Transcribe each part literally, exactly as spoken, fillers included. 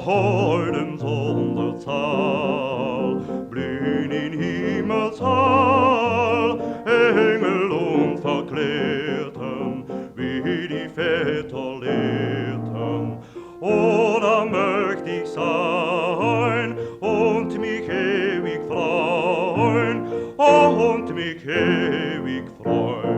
Heuden zonder Zahl, blühen in Himmelshall, Engel und Verklärten, wie die Väter lehrten. Oh, da möcht ich sein und mich ewig freuen, oh, und mich ewig freuen.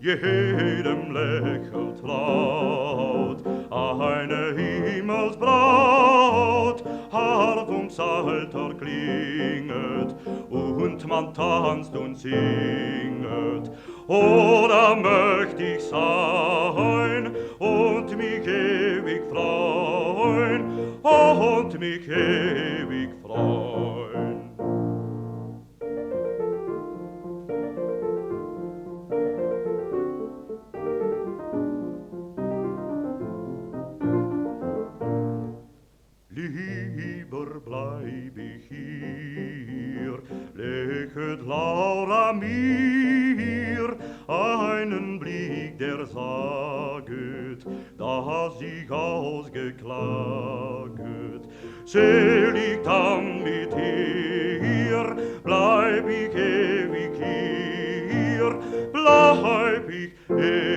Jedem lächelt laut eine Himmelsbraut, Harf und Psalter klinget und man tanzt und singet. Oh, da möcht ich sein und mich ewig freuen, oh, und mich ewig freuen. Lieber bleib ich hier, lächelt Laura mir, einen Blick, der saget, dass ich ausgeklaget. Selig dann mit ihr, bleib ich ewig hier, bleib ich ewig